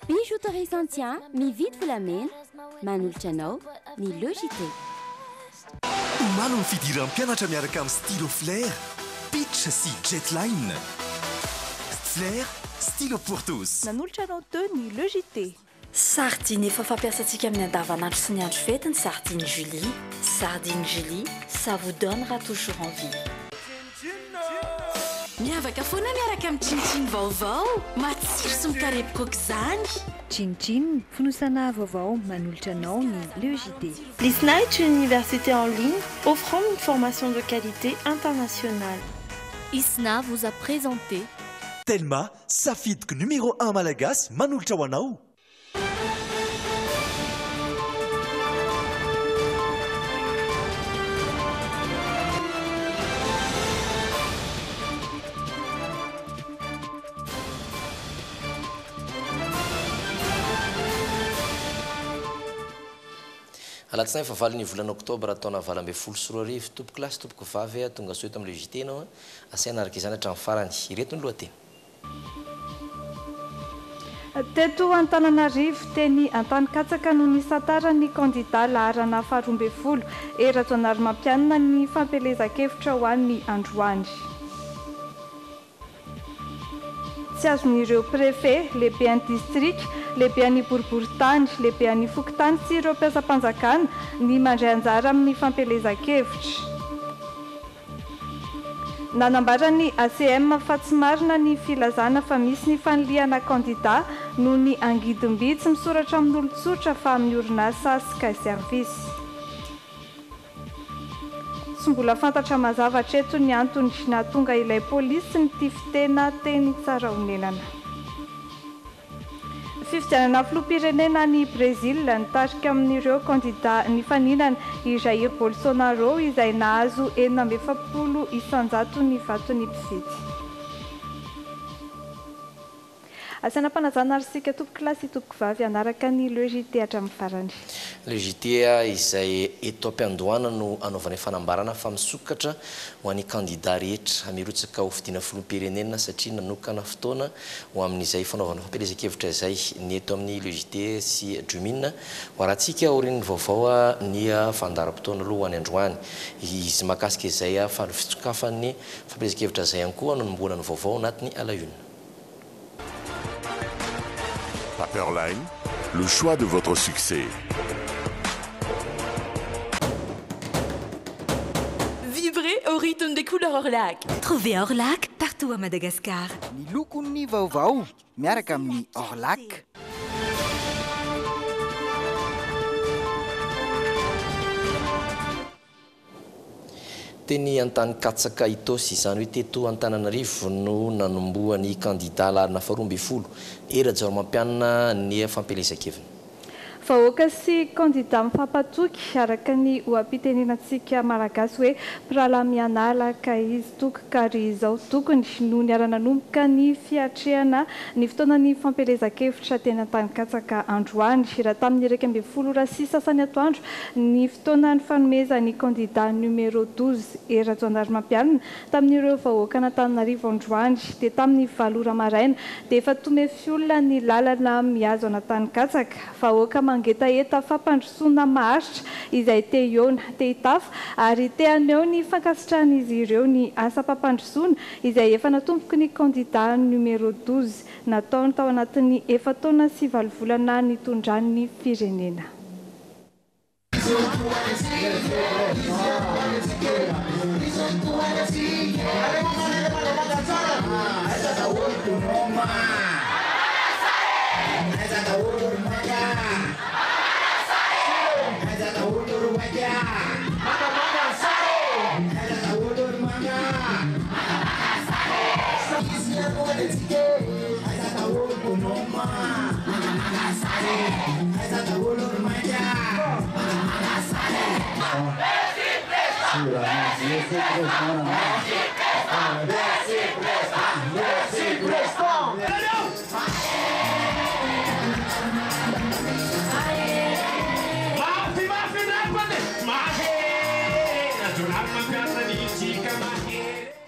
Bijouterie Santia, mividy volamena, manolotra anao ny Le JT. Omano ny fidiran'ny mpianatra miaraka amin'ny stylo Flair, Pitch sy Jetline. Flair, stylo pour tous. Nanolotra anao teo ny Le JT. Sardine efa fampiasantsika amin'ny andavanandro sy ny andro fety ny sardine Julie. Sardine Julie, ça vous donnera toujours envie. Miavaka foana miaraka amin'ny Tsin Tsin vaovao, matsiro sy mikarepoka aok'izany. Tsin Tsin, fonosana vaovao manolotra anao ny Le JT. L'ISNA est une université en ligne offrant une formation de qualité internationale. ISNA vous a présenté. Telma, safidiko numéro 1 malagasy manolotra ho anao. Alatsinainy fahavalon'ny volana oktobra taona 2018, tompokolahy sy tompokovavy, tonga soa eto amin'ny Le JT ianao, asaina araka izany hatramin'ny farany. Ireto ny lohateny. Teto Antananarivo, teny Antanikatsaka no nisantaran'ny kandidà laharana faha-12, Hery Rajaonarimampianina ny fampielezan-kevitra ho an'ny androany. Tsy azon'ireo prefe, lehiben'ny distrika, lehiben'ny boriborintany, lehiben'ny fokontany sy ireo mpiasam-panjakana ny mandray anjara amin'ny fampielezan-kevitra. Nanambara ny ACM fa tsy marina ny filazana fa misy ny fanilihana kandidà noho ny angidim-by tsy misoratra amin'olon-tsotra fa amin'ny orinasa Sky Service. Tsy mbola fantatra mazava hatreto ny antony nahatonga ilay polisy nitifi-tena teny Tsarahonenana. Fifidianana filoham-pirenena any Brezila, nitarika amin'ireo kandidà nifaninana i Jair Bolsonaro izay nahazo 46% ny vaton'ny mpifidy. Asaina am-panajana ary isika tompokolahy sy tompokovavy hanaraka ny Le JT hatramin'ny farany. Le JT izay eto am-piandohana no anaovanay fanambarana fa misokatra ho an'ny kandidà rehetra mirotsaka ho fidiana filoham-pirenena satria nanokana fotoana ho amin'izay fanaovana fampielezan-kevitra izay ny eto amin'ny Le JT sy Dream'in. Ho arahantsika aorian'ny vaovao ny fandaharam-potoana aloha ho any androany. Izy mahakasika izay fitsokafan'ny fampielezan-kevitra izay ihany koa no nanombohana ny vaovao anatin'ny À la une. Paperline, le choix de votre succès. Vibrez au rythme des couleurs Orlac. Trouvez Orlac partout à Madagascar. Ny lokon'ny vaovao miaraka amin'ny Orlac. Teny Antanikatsaka Itaosy, izany hoe teto Antananarivo no nanombohan'ny kandidà laharana faharoa ambin'ny folo, Hery Rajaonarimampianina, ny fampielezan-keviny. Vahoaka sy kandidà mifampatoky araka ny oha-pitenenantsika malagasy hoe mpirahalahy mianala ka izy toko ka ry izao tokony no niara-nanomboka ny fiatrehana ny fotoanany fampielezan-kevitra teny Antanikatsaka androany. Raha tamin'ny 11 ora sy sasany atoandro ny fotoana ny fanomezan'ny kandidà numéro 12 Hery Rajaonarimampianina tamin'ireo vahoaka an'Antananarivo androany dia tamin'ny 8 ora maraina dia efa tomefy olona ny lalana mihazo an'Antanikatsaka. Vahoaka mangetaheta fampandrosoana maharitra izay te hihaona, te hitafa ary te haneho ny fankasitrahan'izy ireo ny asam-pampandrosoana izay efa natomboky ny kandidà numéro 12 nataony tao anatin'ny 4 taona sy 8 volana nitondrany firenena.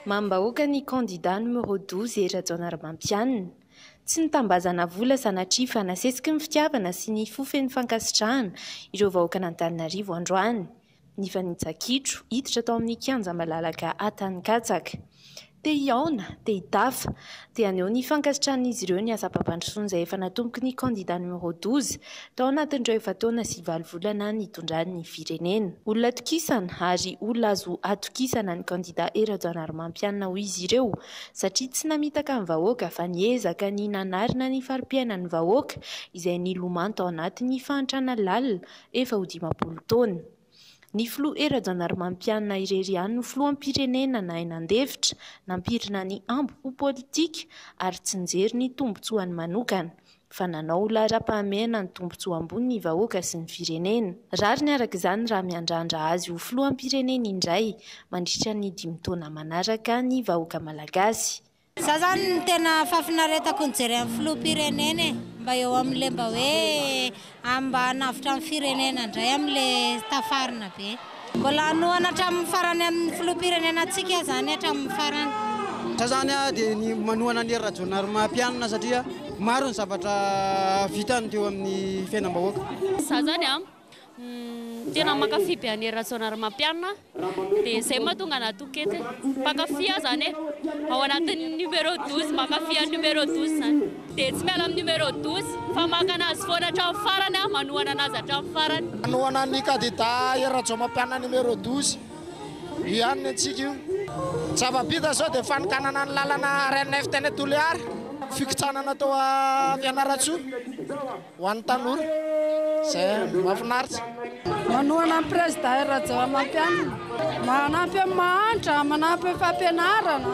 Mamim-bahoaka ny kandida numéro 12 Hery Rajaonarimampianina. Tsy nitambazana vola sanatria fa nasesiky ny fitiavana sy ny fo feno fankasitrahana ireo vahoakan'Antananarivo androany. Nifanitsa-kitro hiditra tao amin'ny kianja malalaka Antanikatsaka. Te hihaona, te hitafa, te haneho ny fankasitrahan'izy ireo ny asam-pampandrosoana izay efa natomboky ny kandida numéro 12 tao anatin'ireo efa-taona sy valo volana nitondrany ny firenena. Olona atokisana ary olona azo atokisana ny kandida Hery Rajaonarimampianina hoy izy ireo satria tsy namitaka ny vahoaka fa niezaka ny nanarina ny fari-piainan'ny vahoaka izay nilomano tao anatin'ny fahantrana lalina efa ho 50 taona. Ny filoha Hery Rajaonarimampianina irery ihany no filoham-pirenena nahay nandefitra, nampirina ny hambom-po politika ary tsy nijery ny tombontsoany manokana, fa nanao ho laharam-pahamehana ny tombontsoa ambony ny vahoaka sy ny firenena. Rariny araka izany raha miandrandra azy ho filoham-pirenena indray mandritra ny dimy taona manaraka ny vahoaka malagasy. Za zany ny tena fahafinaretako nijery an'ny filoham-pirenena e, mba eo amin'le mba hoe mba hanavotra ny firenena indray amin'le tafarina be. Mbola hanohana hatramin'ny farany amin'ny filoham-pirenena antsika zany hatramin'ny farany. Za zany dia ny manohana an'i Hery Rajaonarimampianina satria maro ny zavatra vitany teo amin'ny fiainam-bahoaka. Za zany an, Tena mankafy be an'i Hery Rajaonarimampianina aho, dia izay no mahatonga anah tonga eto e. Mpankafy aho izany e, ao anatin'ny numéro 12, mankafy an'ny numéro 12 izany. Dia tsy miala amin'ny numéro 12 fa maka anazy foana hatramin'ny farany aho, manohana anazy hatramin'ny farany. Manohana ny kandida Hery Rajaomapianina numéro 12 io ihany ny antsika io. Zava-bita izao dia fanokanana ny lalana RNF teny Toliara, fikitsanana tao Fianarantsoa. Ho an'ny tanora, izay mahafinaritra. Manohana ny Prezida Hery Rajaonarimampianina. Manampy amin'ny mahantra, manampy amin'ny fampianarana.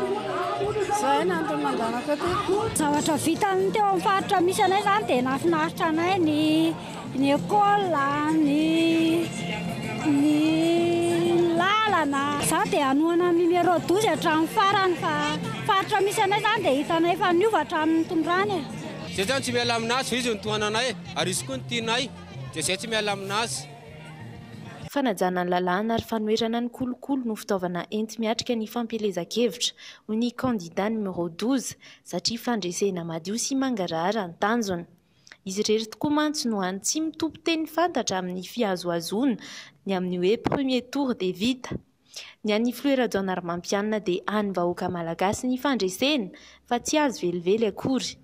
Izay ny antony nandehanako aty. Zavatra vitany teo amin'ny faritra misy anay izany dia nahafinaritra anay ny ny école, ny ny lalana. Izaho dia hanohana ny numéro 12 hatramin'ny farany fa faritra misy anay izany dia hitanay fa niova hatramin'ny nitondrany e. Zay zany tsy miala aminazy fa izy no tohananay ary izy koa no tianay dia zay tsy miala aminazy. Fanajana ny lalàna ary fanoherana ny kolikoly no fitaovana enti-miatrika ny fampielezan-kevitra, hoy ny kandida numéro 12, satria fandresena madio sy mangarahara ny tanjona. Izy irery tokoa mantsy no hany tsy mitompo teny fantatra amin'ny fihazohazoana ny amin'ny hoe premier tour dia vita. Ny an'ny Filoha Rajaonarimampianina dia an'ny vahoaka malagasy ny fandresena fa tsy azy velively akory.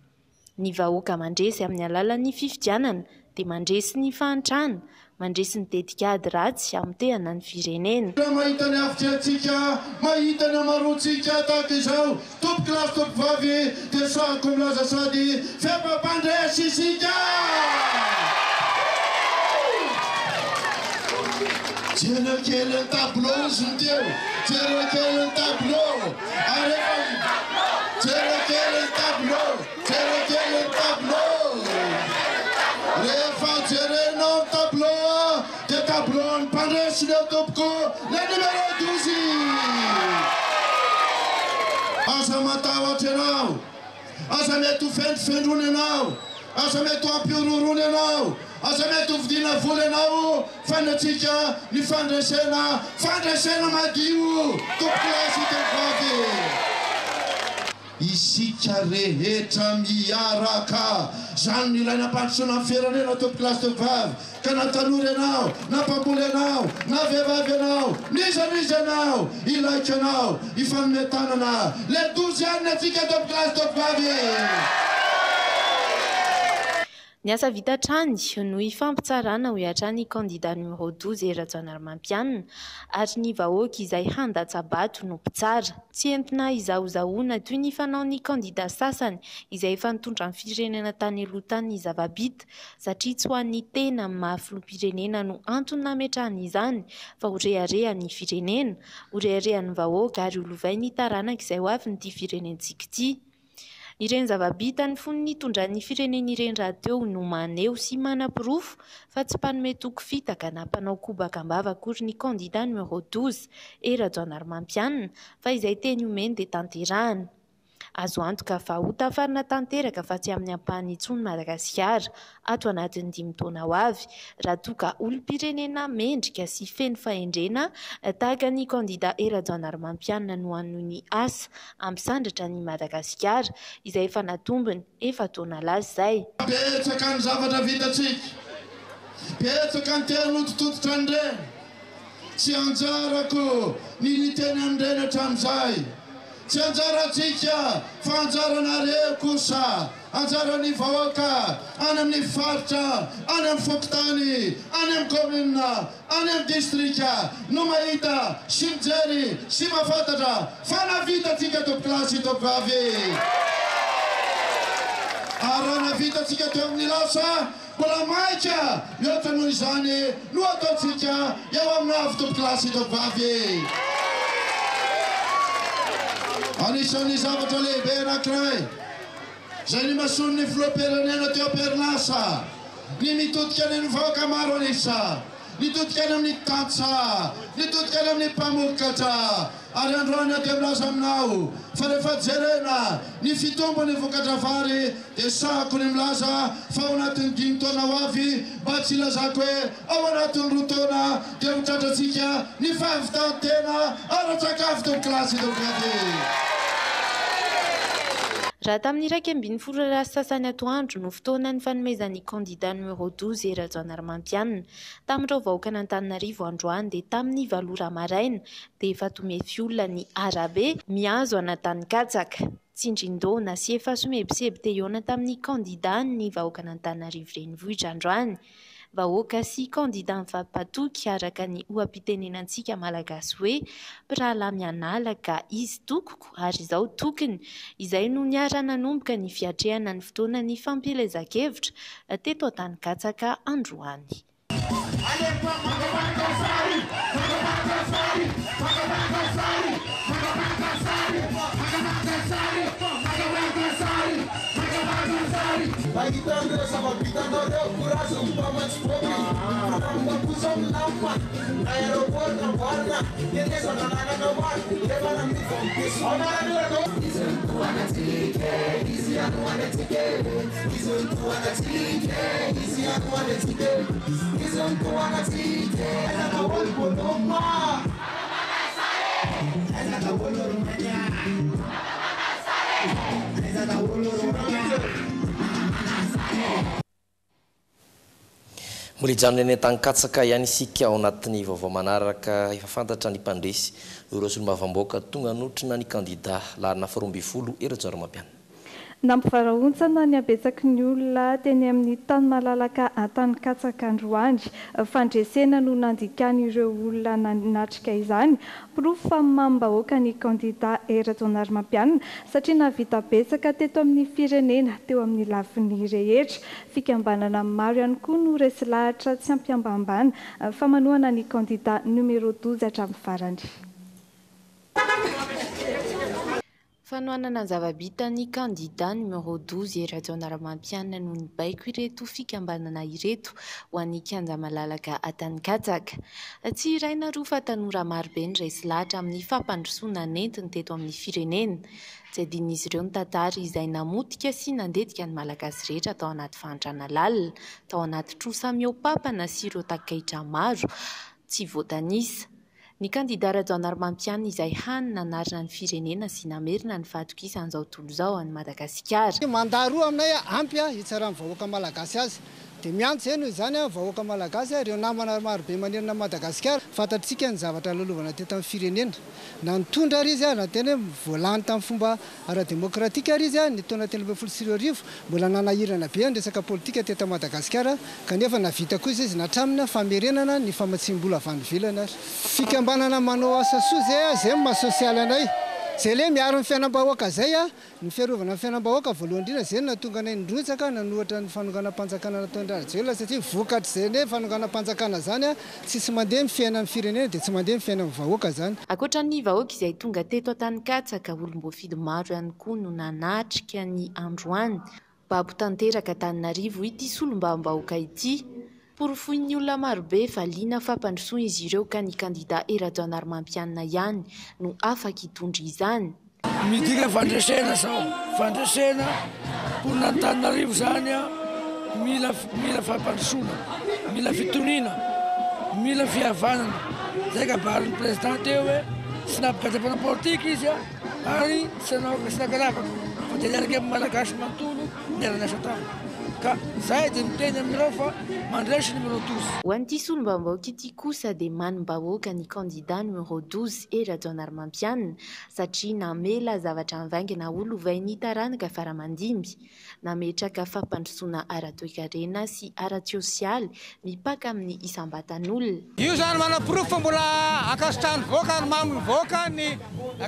Ny vahoaka mandresy amin'ny alalan'ny fifidianana dia mandresy ny fahantrana, mandresy ny tetikady ratsy hamotehana ny firenena. Raha mahita ny havitrihantsika, mahita ny hamaroantsika tahaka izao, tompokolahy sy tompokovavy, dia sahiko milaza sady f'efa mpandresy isika! Jereo kely ny tableau ozy ny teo, jereo kely ny tableau, ary efa, jereo kely ny tableau, jereo kely ny tableau, rehefa jerenao ny tableau dia tableau an'ny mpandresy ny eo tompoko, le numéro 12. Aza matahotra ianao. Aza mety ho fendrofendrona ianao, aza mety ho ampihorohoroana ianao, aza mety ho vidiana vola ianao, fa ny antsika ny fandresena, fandresena madio, tompokolahy sy tompokovavy. Isika rehetra miaraka. Izany no ilaina hampandrosoana ny firenena, tompokolahy sy tompokovavy. Ka na tanora ianao, na mpamboly ianao, na vehivavy ianao, n'iza n'iza ianao, ilaiko ianao, hifanome tanana, le 12 ihany ny antsika tompokolahy sy tompokovavy e! Ny asa vita hatrany no hifampitsarana, hoy hatrany kandida numéro 12 Hery Rajaonarimampianina, ary ny vahoaka izay handatsa-bato no mpitsara. Tsy entina hizahozahoana toy ny fanaon'ny kandida sasany izay efa nitondra ny firenena tany aloha tany ny zava-bita, satria tsy ho an'ny tena amin'ny maha filoham-pirenena no antony nametrahana izany fa ho reharehan'ny firenena, ho reharehan'ny vahoaka ary ho lovain'ny taranaka izay ho avin'ity firenentsika ity. Ireny zava-bitany fony nitondrany ny firenena ireny rahateo no maneho sy manaporofo fa tsy mpanome toky fitaka na mpanao kobaka am-bava akory ny kandida numéro 12, Hery Rajaonarimampianina, fa izay teny omeny dia tanterahana. Azo antoka fa ho tafarina tanteraka fa tsy amin'ny ampahany intsony Madagasikara ato anatin'ny 5 taona ho avy raha toa ka olom-pirenena mendrika sy feno fahendrena tahaka ny kandida Hery Rajaonarimampianina no hanohy ny asa hampisandratra an'i Madagasikara izay efa natombony efa-taona lasa izay. Betsaka ny zavatra vitantsika, betsaka ny teny nototototra an'ireny. Tsy anjarako ny niteny an'ireny hatramin'izay. Tsy anjarantsika fa anjaranareo kosa, anjaran'ny vahoaka any amin'ny faritra, any amin'ny fokontany, any amin'ny kaominina, any amin'ny distrika no mahita sy mijery sy mahafantatra fa navitantsika tompokolahy sy tompokovavy. Ary raha navitantsika teo amin'ny lasa, Mbola maika mihoatra noho izany no ataontsika eo amin'ny avy tompokolahy sy tompokovavy. Anisan'ny zavatra lehibe anankiray izay nimasoan'ny filoham-pirenena teo am-perinasa ny mitodika any amin'ny vahoaka maro an'isa, nitodika any amin'ny tantsaha, nitodika any amin'ny mpamokatra. Ary androany aho dia milaza aminao fa rehefa jerena ny fitombon'ny vokatra vary dia sahako ny milaza fa ao anatin'ny 5 taona ho avy, mba tsy hilazako hoe ao anatin'ny 2 taona dia ho tratrantsika ny fahavitan-tena ara-tsakafo tompokolahy sy tompokovavy. Raha tamin'ny 11 ora sy sasany atoandro no fotoana nifanomezan'ny kandida numéro 12 Hery Rajaonarimampianina tamin'ireo vahoakan'Antananarivo androany dia tamin'ny 8 ora maraina dia efa tomefy olona ny arabe mihazo an'Antanikatsaka. Tsindrin-daona sy efa somebiseby te hihaona tamin'ny kandida ny vahoakan'Antananarivo Renivohitra androany. Vahoaka sy kandida mifampatoky araka ny oha-pitenenantsika malagasy hoe mpirahalahy mianala ka izy tokoko ary izaho tokony. Izay no niara-nanomboka ny fiatrehana ny fotoanan'ny fampielezan-kevitra teto Antanikatsaka androany. Mbola hijanona eny Antanikatsaka ihany isika ao anatin'ny vaovao manaraka. Efa fantatra ny mpandresy ireo solombavambahoaka tonga hanotrona ny kandida laharana faharoa ambin'ny folo Hery Rajaonarimampianina. Nampivarahontsana ny habetsaky ny olona teny amin'ny tany malalaka Antanikatsaka androany. Fandresena no nandikan'ireo olona nanatrika izany. Porofo fa mamim-bahoaka ny kandida Hery Rajaonarimampianina satria nahavita betsaka teto amin'ny firenena teo amin'ny lafiny rehetra. Fikambanana maro ihany koa no resy lahatra tsy ampiambambana fa manohana ny kandida numéro 12 hatramin'ny farany. Fanohanana ny zava-bitan'ny kandida numéro 12 Hery Rajaonarimampianina no nibaiko ireto fikambanana ireto ho an'ny kianja malalaka Antanikatsaka. Tsy iray na roa fa tanora marobe ny resy lahatra amin'ny fampandrosoana nentiny teto amin'ny firenena. Tsy adinon'izy ireo ny tantara izay namotika sy nandetika ny Malagasy rehetra tao anaty fahantrana lalina, tao anaty trosa mihoa-papana sy ireo takaitra maro tsy voatanisa. Ny kandida Rajaonarimampianina izay hany nanarina ny firenena sy namerina ny fahatokisan'izao tontolo izao an'i Madagasikara. Mandat roa aminay ampy hitsaran'ny vahoaka malagasy azy. Dia miantso izay noho izany vahoaka malagasy, ireo namana marobe manerana an'i Madagasikara. Fantatsika ny zavatra lalovana teto amin'ny firenena. Na nitondra ary izy, na tena hoe voalany tamin'ny fomba ara-demokratika ary izy ny taona 2013, mbola nanahirana be ny resaka politika teto Madagasikara, kanefa nahavita kosa izy natramina famerenana ny famatsiam-bola avy any ivelany ary. Fikambanana manao asa soa izay, izay no maha sosialy anay. Izay ilay miaro ny fiainam-bahoaka izay. Ny fiarovana ny fiainam-bahoaka voalohany indrindra izay no nahatonga anay nirotsaka nanohatra ny fanonganam-panjakana nataon-dRajoelina satria vokatr'izay hoe fanonganam-panjakana izany tsisy mandeha ny fiainan'ny firenena dia tsy mandeha ny fiainan'ny vahoaka izany. Ankoatra ny vahoaka izay tonga teto Antanikatsaka, olom-boafidy maro ihany koa no nanatrika ny androany. Babo tanteraka Antananarivo ity solombavambahoaka ity. Porofoin'ny olona marobe fa liana fampandrosoana izy ireo ka ny kandida Hery Rajaonarimampianina ihany no afaka hitondra izany. Midika fandresena zao, fandresena mponina Antananarivo zany a, mila mila fampandrosoana, mila fitoniana, mila fihavanana, zay kabarin'ny président teo hoe tsy nampigadra mpanao politika izy a, ary tsy nanao tsy nankalavaka fa dia niaraka amin'ny Malagasy manontolo niara-niasa taminy, ka zay dia miteny aminareo fa mandresy numéro 12. Ho an'ity solombavambahoaka ity kosa dia manim-bahoaka ny kandida numéro 12 Hery Rajaonarimampianina satria namela zavatra mivaingana ho lovain'ny taranaka faramandimby. Nametraka fampandrosoana ara-toekarena sy ara-tsiosialy mipaka amin'ny isam-batan'olona. Io izany manaporofo fa mbola ankasitrahan'ny vahoaka ary mamin'ny vahoaka ny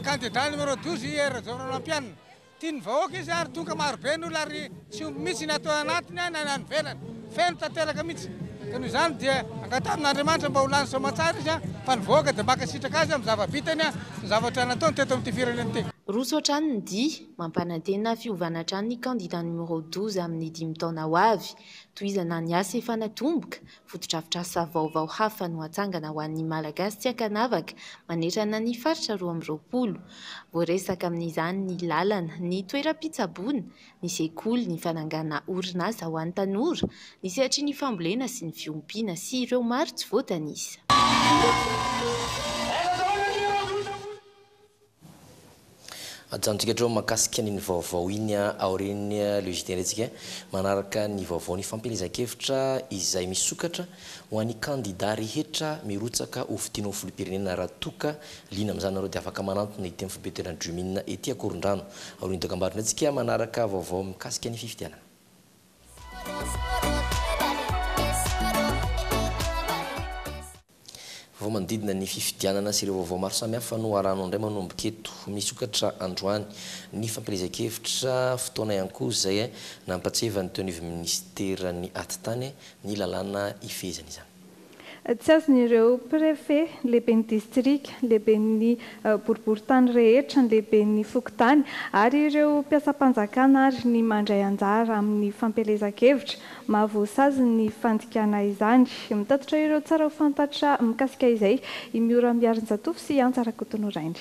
kandida numéro 12 Hery Rajaonarimampianina. Tian'ny vahoaka izy ary tonga marobe ny olona ary tsy omby mihitsy ny ato anatiny na ny any ivelany. Feno tanteraka mihitsy. Ka noho izany dia angatahin'Andriamanitra mba ho lany soamantsara izy fa ny vahoaka dia mankasitraka azy amin'ny zava-bitany sy ny zavatra nataony teto amin'ity firenena ity. Roso hatrany ny dia, mampanantena fiovana hatrany ny kandida numéro 12 amin'ny dimy taona ho avy. Tohizana ny asa efa natomboka, Fotodrafitrasa vaovao hafa no hatsangana ho an'ny Malagasy tsy ankanavaka manerana ny faritra 22. Voaresaka amin'izany ny lalana, ny toeram-pitsaboana, ny sekoly, ny fanangana orinasa ho an'ny tanora, ny sehatry ny fambolena sy ny fiompiana sy ireo maro tsy voatanisa. Ajanontsika hatreo mahakasika an'iny vaovao iny aorian'ny le JT indray tsika manaraka ny vaovao ny fampielezan-kevitra izay misokatra ho an'ny kandida rehetra mirotsaka ho fidiana ho filoham-pirenena raha toa ka liana amin'izany nareo dia afaka manantona ety amin'ny foibe-toeran'ny Dream'in ety Ankorondrano aorian'ny dokambarotra indray tsika manaraka vaovao mikasika ny fifidianana. Vaovao manodidina ny fifidianana sy ireo vaovao maro samihafa no arahanao indray manomboka eto. Misokatra androany ny fampielezan-kevitra, fotoana ihany koa izay nampatsiahivan'ny teo anivon'ny minisiteran'ny Atitany ny lalàna ifehezana izany. Tsy azon'ireo Préfet, lehiben'ny distrika, lehiben'ny boriborintany rehetra, ny lehiben'ny fokontany ary ireo mpiasam-panjakana ary ny mandray anjara amin'ny fampielezan-kevitra Mahavoasazy ny fandikana izany. Mitatitra ireo tsara ho fantatra mikasika izay i Miora Miarinjatovo sy Antsa Rakotonorainy.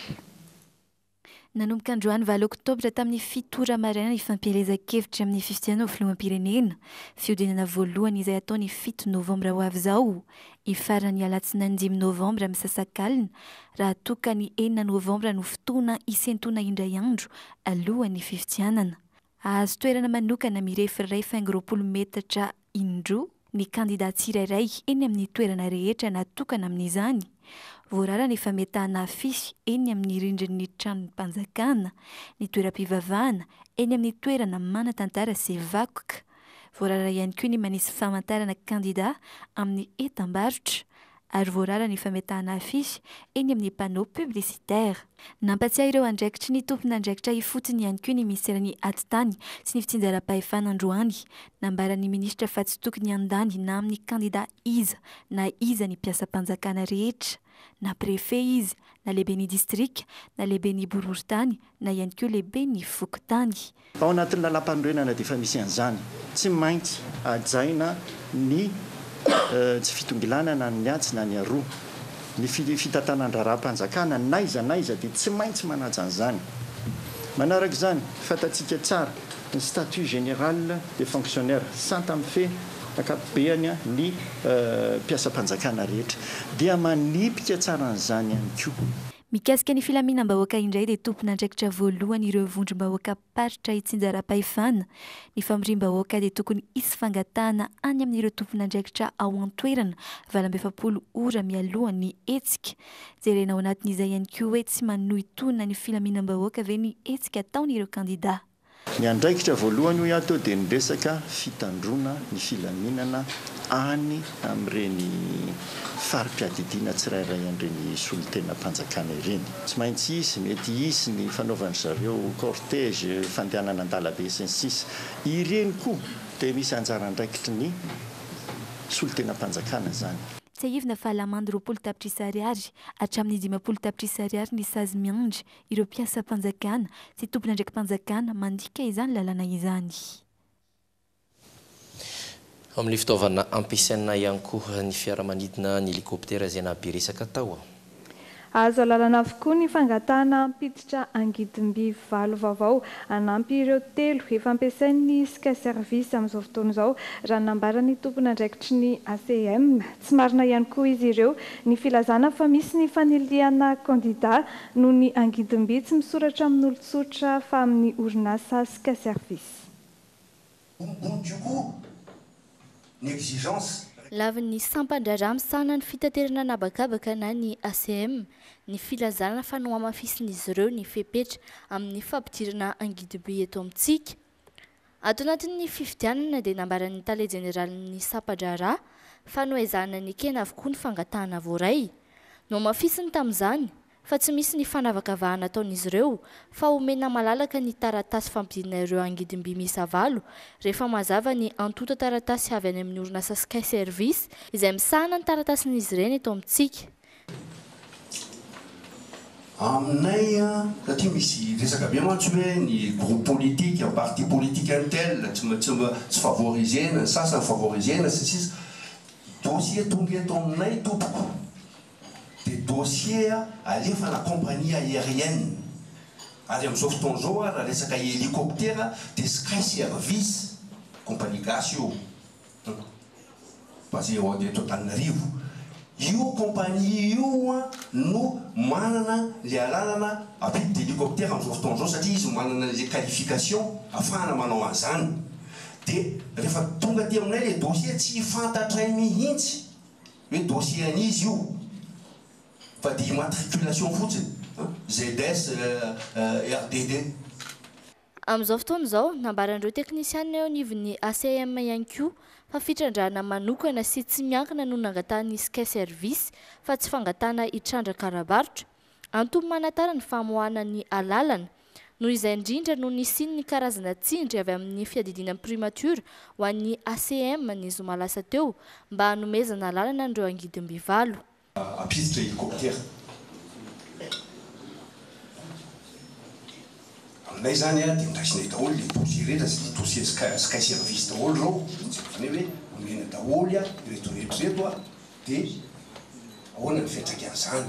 Nanomboka androany valo oktobra tamin'ny fito ora maraina ny fampielezan-kevitra amin'ny fifidianana ho filoham-pirenena. Fihodinana voalohany izay hatao ny fito novambra ho avy izao. Hifarana ny alatsinainy dimy novambra misasakalina raha toa ka ny enina novambra no fotoana hisentoana indray andro alohan'ny fifidianana. Hahazo toerana manokana mirefy 1,20 metatra indroa ny kandida tsirairay eny amin'ny toerana rehetra natokana amin'izany. Voarara ny fametahana afisy eny amin'ny rindrin'ny tranom-panjakana, ny toeram-pivavahana, eny amin'ny toerana manan-tantara sy vakoka. Voarara ihany koa ny manisy famantarana kandida amin'ny entam-barotra. ary voarara ny fametahana afisy eny amin'ny panneau publicitaire. Nampatsiahy ireo andraikitry ny tompon'andraikitra ifotony ihany koa ny minisiteran'ny Atitany sy ny fitsinjaram-pahefana androany. Nambaran'ny minisitra fa tsy tokony handany na amin'ny kandida iza na iza ny mpiasam-panjakana rehetra, na préfet izy, na lehiben'ny distrika, na lehiben'ny boriborintany na ihany koa lehiben'ny fokontany. Ao anatin'ny lalàmpanorenana dia efa misy an'izany. Tsy maintsy hajaina ny tsy fitongilanana ny atsy na ny aroa. Ny fitantanan-draharaham-panjakana n'aiza n'aiza dia tsy maintsy manaja an'izany. Manaraka izany, fantatsika tsara ny statut général des fonctionnaires, santa mifehy ankapobeany ny mpiasam-panjakana rehetra dia manipika tsara an'izany ihany koa. Mikasika ny filaminam-bahoaka indray dia tompon'andraikitra voalohany ireo vondrom-bahoakam-paritra itsinjaram-pahefana. Ny famoriam-bahoaka dia tokony hisy fangatahana any amin'ireo tompon'andraikitra ao an-toerana 48 ora mialohan'ny hetsika. Jerena ao anatin'izay ihany koa hoe tsy manohitohina ny filaminam-bahoaka ve ny hetsika ataon'ireo kandida. Ny andraikitra voalohany hoy aho teo dia ny resaka fitandroana ny filaminana any amin'ireny fari-piadidiana tsirairay an'ireny solontenam-panjakana ireny. Tsy maintsy hisy, mety hisy ny fanaovan-dry zareo cortège, fandehanana an-dalabe sy ny sisa. Ireny koa dia misy anjara andraikitry ny solontenam-panjakana izany. Tsiahivina fa lamandy 20 tapitrisa ariary hatramin'ny 50 tapitrisa ariary ny sazy miandry ireo mpiasam-panjakana sy tompon'andraiki-panjakana mandika izany lalàna izany. Ao amin'ny fitaovana ampiasaina ihany koa ny fiaramanidina, ny helikoptera izay nahabe resaka tao. Azo alalana avokoa ny fangatahana hampiditra angidim-by valo vaovao hanampy ireo telo efa ampiasain'ny Sky Service amin'izao fotoana izao, raha ny nambaran'ny tompon'andraikitry ny ACM. Tsy marina ihany koa izy ireo ny filazana fa misy ny fanilihana kandida noho ny angidim-by tsy misoratra amin'olon-tsotra fa amin'ny orinasa Sky Service. Donc du coup ny exigence. Lavin'ny sampan-draharaha misahana ny fitaterana an'habakabaka na ny ACM ny filazana fa nohamafisin'izy ireo ny fepetra amin'ny fampidirana angidim-by eto amintsika. Ato anatin'ny fifidianana dia nambaran'ny tale jeneralin'ny sampan-draharaha fa noezahana nekena avokoa ny fangatahana voaray. Nohamafisiny tamin'izany fa tsy misy ny fanavakavahana ataon'izy ireo fa omena malalaka ny taratasy fampidinana ireo angidim-by miisa valo rehefa mazava ny antontan-taratasy avy any amin'ny orinasa Sky Service izay misahana ny taratasin'izy ireny eto amintsika. Aminay an, satria misy resaka be mantsy hoe ny groupe politique, parti politique un tel tsy tsy favoriser-na, ny sasany favoriser-na sy ny sisa Dossier tonga eto aminay tompoko dia dossier alefana compagnie aérienne ary amin'izao fotoana izao raha resaka hélicoptère dia sky service compagnie gasy io basé ao eto Antananarivo io compagnie io no manana le alalana hampiditra hélicoptère amin'izao fotoana izao satria izy manana le qualification afahana manao an'izany dia rehefa tonga aty aminay le dossier tsy fantatray mihitsy hoe dossier an'iza io fa dia immatriculation fotsiny ZS RDD. Amin'izao fotoana izao, nambaran'ireo teknisianina eo anivon'ny ACM ihany koa fa fitrandrahana manokana sy tsy miankina no nangatahan'ny Sky Service fa tsy fangatahana hitrandraka ara-barotra. Antony manatara ny famoahana ny alalana. Noho izay indrindra no nisian'ny karazana tsindry avy amin'ny fiadidiana ny primature ho an'ny ACM ny zoma lasa teo mba hanomezana alalana an'ireo angidim-by valo. Hampiditra hélicoptère. Aminay izany dia noraisinay daholo ilay dossier rehetra sy ny dossier sky service daholo ireo, nojerevanay hoe omena daholo ireto rehetra ireto dia ahoana ny fiantraikan'izany.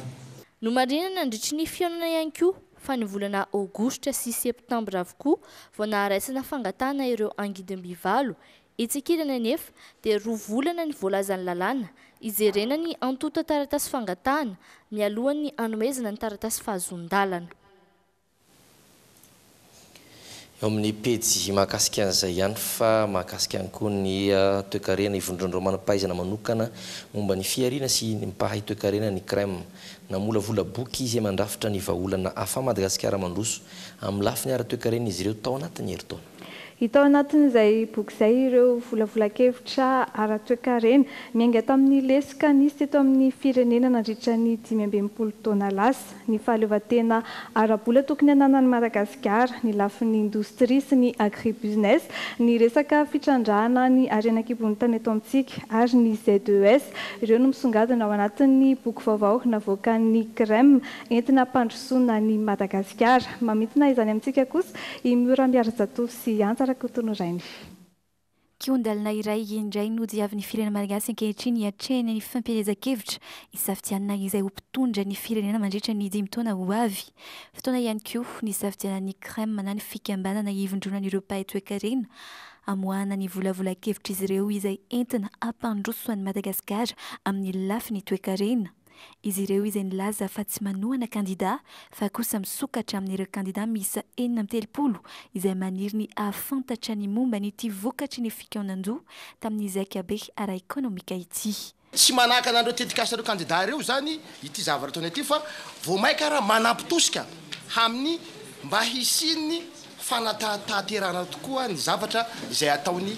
Nomarihina nandritry ny fihaonana ihany koa fa ny volana aogositra sy septambra avokoa vao naharaisana fangatahana ireo angidim-by valo. Etsy ankilany anefa dia roa volana ny voalazan'ny lalàna hijerena ny antontan-taratasy fangatahana mialohan'ny hanomezana ny taratasy fahazoan-dalana. Eo amin'ny pejy mahakasika an'izay ihany fa mahakasika ihany koa ny toekarena, ivondron'ireo manam-pahaizana manokana momba ny fihariana sy ny mpahay toekarena ny CREM. Namolavola boky izay mandrafitra ny vahaolana ahafaha Madagasikara mandroso amin'ny lafiny ara-toekarena izy ireo tao anatin'ny herintaona. Hita ao anatin'izay boky izay ireo volavolan-kevitra ara-toekarena miainga tamin'ny lesoka nisy teto amin'ny firenena nandritra ny 65 taona lasa, ny fahaleovantena ara-bola tokony hananan'i Madagasikara, ny lafiny indostria sy ny agribusiness, ny resaka fitrandrahana ny harena an-kibon'ny tany eto amintsika ary ny ZES. Ireo no misongadina ao anatin'ny boky vaovao navoakan'ny CREM entina hampandrosoana an'i Madagasikara. Mamintina izany amintsika kosa i Miora Miarijatovo sy Antsa Rakotonorainy. Kihon-dalana iray indray no diavin'ny firenena malagasy ankehitriny hiatrehany ny fampielezan-kevitra hisafidianana izay ho mpitondra ny firenena mandritra ny dimy taona ho avy. Fotoana ihany koa nisafidianan'ny Crem na ny fikambanana ivondronan'ireo mpahay toekarena hamoahana ny volavolan-kevitr'izy ireo izay entina hampandroso an'i Madagasikara amin'ny lafiny toekarena. Izy ireo izay nilaza fa tsy manohana kandida fa kosa misokatra amin'ireo kandida miisa 36 izay maniry ny hahafantatra ny momba an'ity vokatry ny fikaonandoha tamin'ny zaikabe ara-ekonomika ity. Tsy manakana an'ireo tetikasa ireo kandida ireo izany ity zavatra ataonay ity fa vao mainka ara manampy tosika amin'ny mba hisian'ny fanatanterahana tokoa ny zavatra izay ataony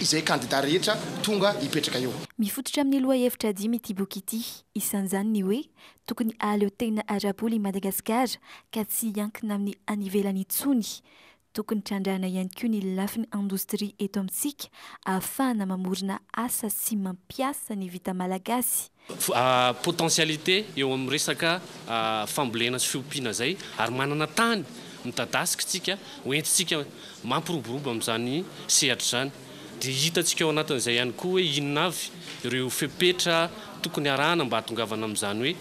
izay kandida rehetra tonga hipetraka eo. Mifototra amin'ny lohahevitra dimy ity boky ity, isan'izany ny hoe tokony hahaleo tena ara-bola i Madagasikara ka tsy hiankina amin'ny any ivelany intsony. Tokony trandrahana ihany koa ny lafiny indostria eto amintsika ahafahana mamorona asa sy mampiasa ny vita malagasy. Potentialité eo amin'ny resaka fambolena sy fiompiana izay ary manana tany midadasika isika ho entintsika mampiroborobo amin'izany sehatra izany. Dia hitantsika ao anatin'izay ihany koa hoe inona avy ireo fepetra tokony arahana mba hahatongavana amin'izany hoe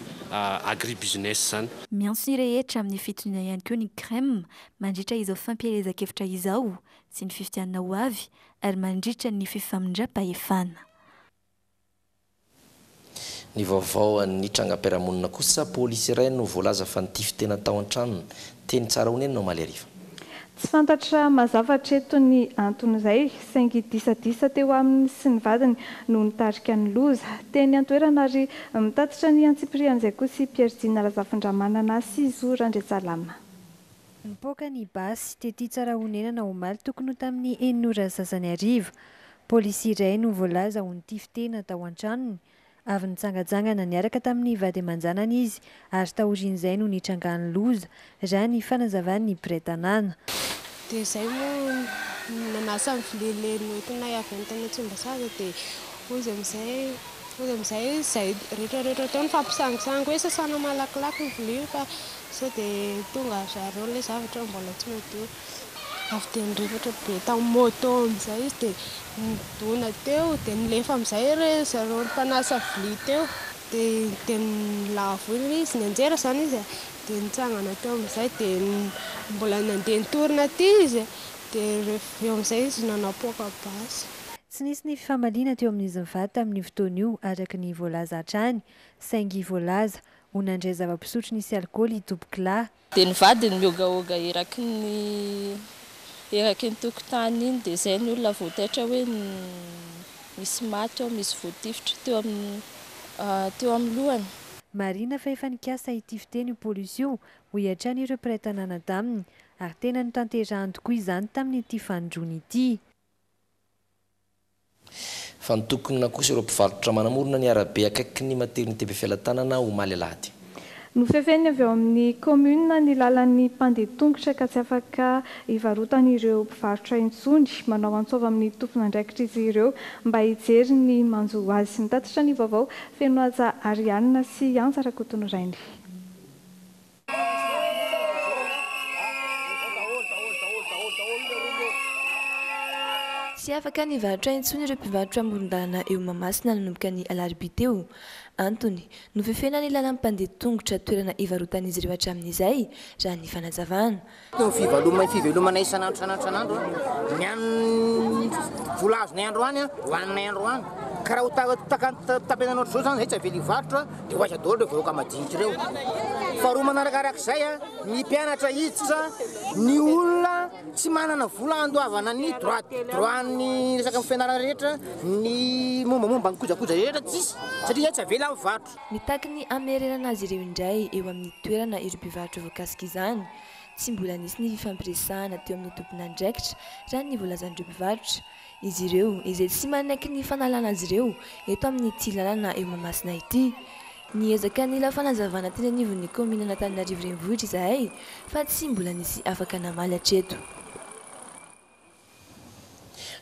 agribusiness izany. Miantso ny rehetra amin'ny fitoniana ihany koa ny Crem mandritra izao fampielezan-kevitra izao sy ny fifidianana ho avy ary mandritra ny fifamindram-pahefana. Ny vaovao ny trangam-piarahamonina kosa, polisy iray no voalaza fa nitify-tena tao an-tranony teny Tsarahonenina omaly hariva. Tsy fantatra mazava hatreto ny anton'izay, saingy disadisa teo aminy sy ny vadiny no nitarika ny loza. Teny an-toerana ary mitatitra ny antsipirian'izay kosa i Pierre Dina Razafindramanana sy Zo Randriantsalama. Nipoaka ny basy tety Tsarahonenana omaly tokony ho tamin'ny enina ora sasany hariva. Polisy iray no voalaza ho nitifi-tena tao an-tranony. Avy nitsangajangana niaraka tamin'ny vady aman-janany izy ary taorian'izay no nitrangan'ny loza, raha ny fanazavan'ny mpiray tanàna. Dia izay moa nanasa ny vilia le noentinay avy any tany Tsimbazaza dia hoy izy amin'izay hoy izy amin'izay izay rehetra rehetra teo nifampisangisangy hoe sasana malakilaky ny vilia fa Sao dia tonga ry zareo ilay zavatra mbola tsy madio. Avy dia nirifatra be tamin'ny moto amin'izay izy dia nidona teo dia nilefa amin'izay ry zareo mpanasa vilia teo. Dia dia nilavo iny izy, nianjera izany izy e. Dia nitsangana teo amin'izay dia mbola nandeha nitorina aty izy e. Dia rehefa avy eo amin'izay izy nanapoaka basy. Tsy nisy ny fifamaliana teo amin'izy mivady tamin'io fotoana io, araka ny voalaza hatrany, saingy voalaza ho nandray zava-pisotro nisy alikaola i Tompokolahy. Dia ny vadiny mihogahoga eraky ny eraky ny tokotany iny dia izay ny olona vao taitra hoe misy maty ao, misy voatifitra teo amin'ny teo amin'ny lohany. Marihina fa efa nikasa hitifiteny io polisy io, hoy hatrany ireo mpiray tanàna taminy, ary tena notanterahany tokoa izany tamin'ity fanindroany ity. Fa nitokona kosa ireo mpivarotra manamorona ny arabe akaikin'ny maternité Befelatanana omaly alahady. Nofefen'ny avy ao amin'ny kaominina ny lalan'ny mpandeha tongotra ka tsy afaka hivarotan'ireo mpivarotra intsony. Manao antso avy amin'ny tompon'andraikitra izy ireo mba hijery ny manjo azy. Mitatitra ny vaovao, Fenohaja Ariane sy Antsa Rakotonirainy. Tsy afaka nivarotra intsony ireo mpivarotra amoron-dalana eo Mahamasina nanomboka ny alarobia teo. Antony, nofefena ny lalan'ny mpandeha tongotra toerana ivarotan'izy ireo hatramin'izay, raha ny fanazavana. Ny fiveloma fivelomanay isan'andro isan'andro isan'andro ny an'ny vola azonay androany hohaninay androany ka raha ho tapenana ohatr'izao izany zay tsy avela hivarotra dia ho aiza daholo ireo vahoaka madinika ireo. Faharoa manarakarak'izay ny mpianatra hiditra ny olona tsy manana vola handoavana ny droit droit ny resaka fianarana rehetra ny mombamomba ny kojakoja rehetra tsisy satria zay tsy avela mivarotra. Mitaky ny hamerenana azy ireo indray eo amin'ny toerana ireo mpivarotra voakasik'izany. Tsy mbola nisy ny fifampiresahana teo amin'ny tompon'andraikitra, raha ny voalazan'ireo mpivarotra. Izy ireo izay tsy manaiky ny fanalana azy ireo eto amin'ity lalana eo Mahamasina ity. Niezaka nila fanazavana teny anivon'ny kaominin'Antananarivo Renivohitra izahay fa tsy mbola nisy afaka namaly hatreto.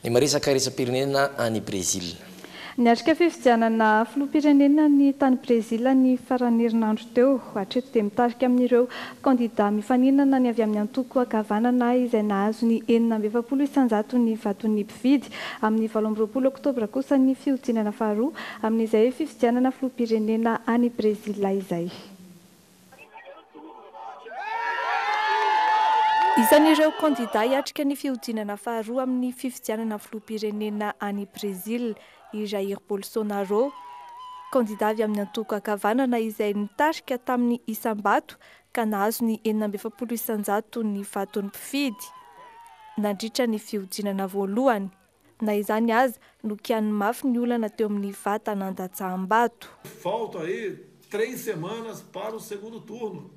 Ny maresaka iraisam-pirenena any Brezila. Niatrika fifidianana filoham-pirenena ny tany Brezila ny faran'ny herinandro teo. Hatreto dia mitarika amin'ireo kandidà mifaninana ny avy amin'ny antoko ankavanana izay nahazo ny 46 isan-jaton'ny vaton'ny mpifidy. Amin'ny 28 oktobra kosa ny fihodinana faharoa amin'izay fifidianana filoham-pirenena any Brezila izay. Isan'ireo kandidà hiatrika ny fihodinana faharoa amin'ny fifidianana filoham-pirenena any Brezila i Jair Bolsonaro, kandidà avy amin'ny antoko ankavanana izay nitarika tamin'ny isam-bato ka nahazo ny 46 isan-jaton'ny vaton'ny mpifidy nandritra ny fihodinana voalohany. Na izany aza, nokianiny mafy ny olana teo amin'ny vata nandatsaham-bato. Faltam aí três semanas para o segundo turno.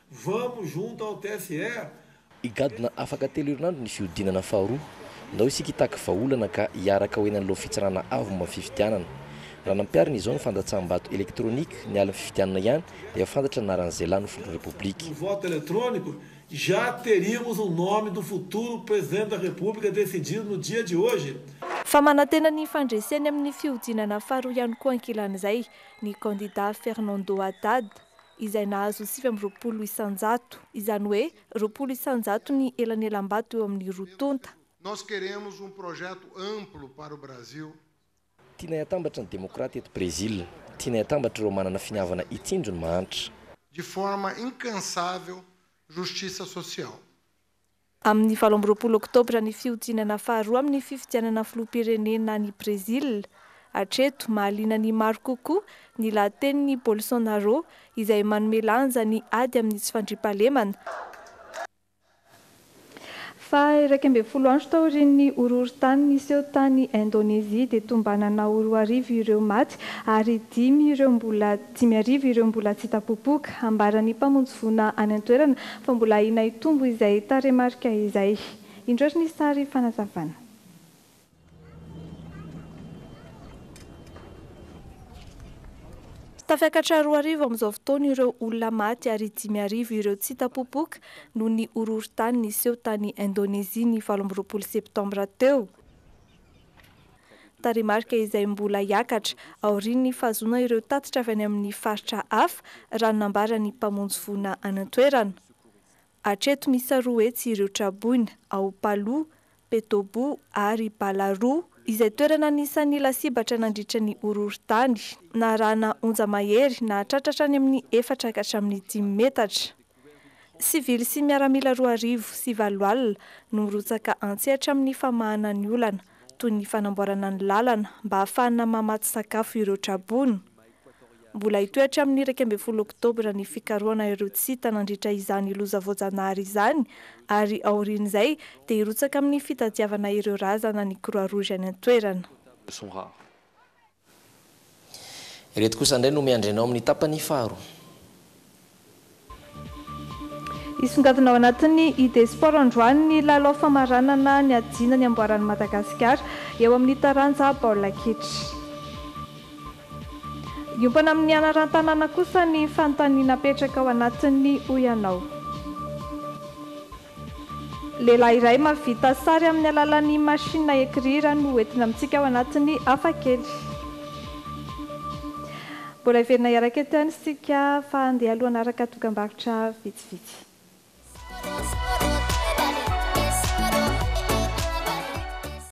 Vamos junto ao TSE. Higadona afaka telo herinandro ny fihodinana faharoa. Ndao isika hitaky vahaolana ka hiaraka ho eny anoloan'ny fitsarana avo momba ny fifidianana. Raha nampiharina izao ny fandatsaham-bato elektronika ny alin'ny fifidianana ihany dia fantatra ny anaran'izay lany ho filohan'ny Repoblika. O voto eletrônico Já teríamos o nome do futuro Presidente da República decidido no dia de hoje. Fa manantena ny fandreseny amin'ny fihodinana faharoa ihany koa ankilan'izay ny kandidà Fernando Haddad, izay nahazo 29 isan-jato, izany hoe 20 isan-jato ny elanelam-bato eo amin'ny roa tonta. Nós queremos projeto amplo para o Brasil. Tianay hatambatra ny demokraty eto Brezila. Tianay hatambatra ireo manana finiavana hitsinjo ny mahantra. De forma incansável justiça social. Amin'ny 28 oktobra ny fihodinana faharoa amin'ny fifidianana filoham-pirenena any Brezila. Hatreto, mahaliana ny maro kokoa ny lahatenin'i Bolsonaro izay manome lanja ny ady amin'ny tsy fandriampahalemana. Fa 11 andro taorian'ny horohorontany niseho tany Indonezia dia tombanana ho 2000 ireo maty ary dimy ireo mbola 5000 ireo mbola tsy hita popoka. Ambaran'ny mpamonjy voina any an-toerana fa mbola ahiana hitombo izay tarehimarika izay. Indro ary ny sary fanazavana. Tafiakatra 2000 amin'izao fotoana ireo olona maty ary 5000 ireo tsy hita popoka noho ny horohorontany niseho tany Indonezia ny 28 septambra teo. Tarehimarika izay mbola hiakatra aorian'ny fahazoana ireo tatitra avy any amin'ny faritra hafa raha ny nambaran'ny mpamonjy voina any an-toerana. Hatreto miisa 200 ireo traboina ao Palu, Petobo ary Balaroa, izay toerana anisan'ny lasibatra nandritra ny horohorontany, narahana onja mahery nahatratra hatrany amin'ny 4 ka hatramin'ny 5 metatra. Sivily sy miaramila 820 no mirotsaka an-tsehatra amin'ny famahana ny olana, toy ny fanamboarana ny lalana mba hahafahana mamatsy sakafo ireo traboina. Mbola hitohy hatramin'ny 11 oktobra ny fikarohana ireo tsy hita nandritra izany loza voajanahary izany ary aorian'izay dia hirotsaka amin'ny fitadiavana ireo razana ny Croix Rouge any an-toerana. Ireto kosa indray no miandry anao amin'ny tapany faharoa. Hisongadina ao anatin'ny ID Sport androany ny lalao famaranana ny adina ny amboaran'i Madagasikara eo amin'ny taranja baolina kitra. Hiompana amin'ny anaran-tanàna kosa ny fanontaniana apetraka ao anatin'ny Hoy Ianao. Lehilahy iray mahavita sary amin'ny alalan'ny machine à écrire no entina amintsika ao anatin'ny hafakely. Mbola hiverina hiaraka eto ihany isika fa handeha aloha hanaraka dokam-barotra vitsivitsy.